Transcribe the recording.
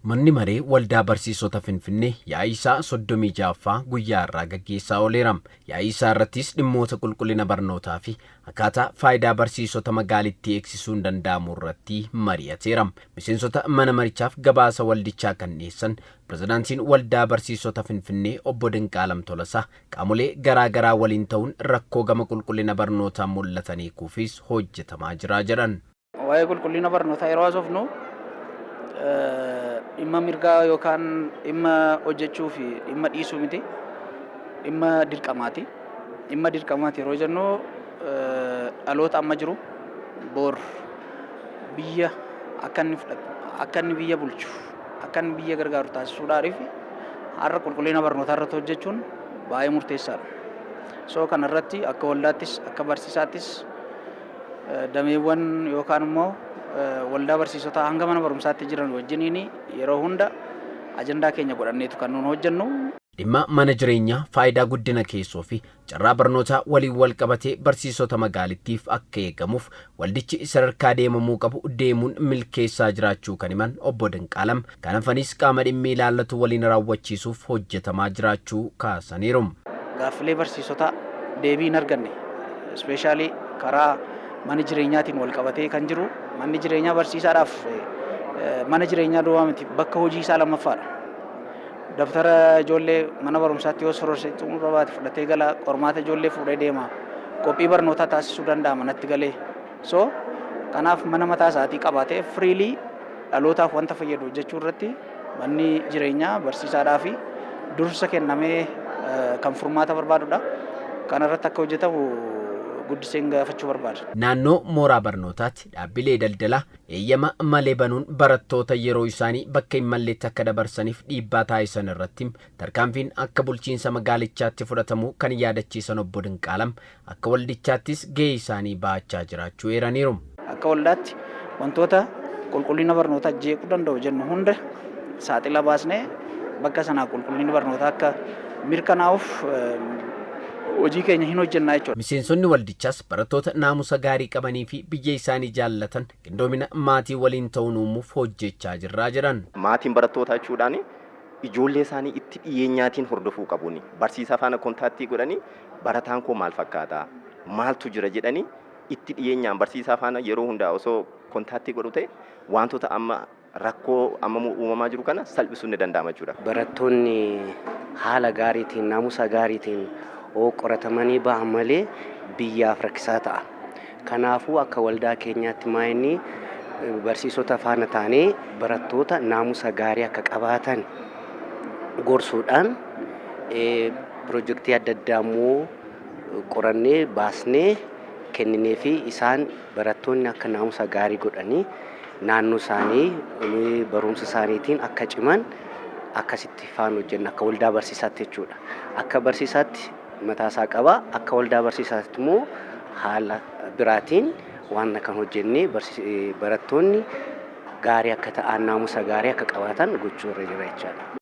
Manni maree waldaa barsiisota Finfinnee yaa'ii isaa 36ffaa guyyaa irraa gaggeessaa ooleera. Yaa'ii isaa irrattis dhimmoota qulqullina barnootaa fi akkaataa faayidaa barsiisota magaalittii eegsisuun danda'amu irratti mari'ateera. Miseensota mana marichaaf gabaasa waldichaa kan dhiyeessan pirezidaantiin waldaa barsiisota Finfinnee obbo Dinqaalam Tolasaa qaamolee garaa garaa waliin ta'uun rakkoo gama qulqullina barnootaa mul'atan hiikuufis hojjetamaa jira jedhan. Waa'ee qulqullina barnootaa yeroo haasofnu, dhimma mirgaa yookaan dhimma hojjechuu fi dhimma dhiisuu miti. Dhimma dirqamaati. Dhimma dirqamaati yeroo jennu, dhaloota amma jiru bor biyya akka inni fudhatu, akka inni biyya bulchu, akka inni biyya gargaaru taasisuudhaaf har'a qulqullina barnootaa irratti hojjechuun baay'ee murteessaadha. So kanarratti akka waldaattis akka barsiisaattis dameewwan yookaan immoo waldaa barsiisotaa hanga mana barumsaatti jiran wajjiniin yeroo hunda ajandaa keenya godhanneetu kan nuun hojjennu. Dhimma mana jireenyaa, faayidaa guddina keessoo fi carraa barnootaa waliin wal qabatee barsiisota magaalittiif akka eegamuuf waldichi sadarkaa deemamuu qabu deemuun milkeessaa jiraachuu kan himan obbo Dinqaalam, kan hafanis qaama dhimmi ilaallatu waliin raawwachiisuuf hojjetamaa jiraachuu kaasaniiru. Gaaffilee barsiisotaa deebii hin arganne, especially karaa mana jireenyaatiin wal qabatee kan jiru, manni jireenyaa barsiisaadhaaf mana jireenyaa duwwaa miti, bakka hojii isaa lammaffaadha. Dabtara ijoollee mana barumsaatti yoo sororsee xumura baate fudhatee gala, qormaata ijoollee fuudhee deema, qophii barnootaa taasisuu danda'a manatti galee. So kanaaf mana mataa isaatii qabaatee freely dhalootaaf wanta fayyadu hojjechuu irratti manni jireenyaa barsiisaadhaa fi dursa kennamee kan furmaata barbaadudha. Kana irratti akka hojjetamu guddiseen gaafachuu barbaada. Naannoo mooraa barnootaatti dhaabbilee daldalaa eeyyama malee banuun barattoota yeroo isaanii bakka hin malleetti akka dabarsaniif dhiibbaa taasisan irratti tarkaanfiin akka bulchiinsa magaalichaatti fudhatamu kan yaadachiisan obbo Dinqaalam, akka waldichaattis gahee isaanii bahachaa jiraachuu eeraniiru. Akka waldaatti wantoota qulqullina barnootaa jeequu danda'u jennu hunda saaxila baasnee bakka sanaa qulqullinni barnootaa akka mirkanaa'uuf hojii keenya hin hojjennaa jechuudha. Miseensonni waldichaas barattoota naamusa gaarii qabanii fi biyya isaanii jaallatan qindoomina maatii waliin ta'uun uumuuf hojjechaa jirraa jedhan. Maatiin barattootaa jechuudhaan ijoollee isaanii itti dhiyeenyaatiin hordofuu qabuuni. Barsiisaa faana contact godhanii, barataan koo maal fakkaata, maaltu jira jedhanii itti dhiyeenyaan barsiisaa faana yeroo hundaa osoo contact godhu ta'e, wantoota amma rakkoo amma uumamaa jiru kana salphisuun ni danda'ama jechuudha. Barattoonni haala gaariitiin, naamusa gaariitiin oo qoratamanii bahan malee biyyaaf rakkisaa ta'a. Kanaafuu akka waldaa keenyaatti maayinni barsiisota faana taanee barattoota naamusa gaarii akka qabaatan gorsuudhaan, pirojektii adda addaa immoo qorannee baasnee kenninee fi isaan barattoonni akka naamusa gaarii godhanii naannoo isaanii barumsa isaaniitiin akka ciman akkasitti faana hojjenna akka waldaa barsiisaatti jechuudha. Akka barsiisaatti mataasaa qaba. Akka waldaa barsiisaatti immoo haala biraatiin waan kan hojjennee barattoonni gaarii akka ta'an, naamusa gaarii akka qabaatan gochuu irra jira jechaadha.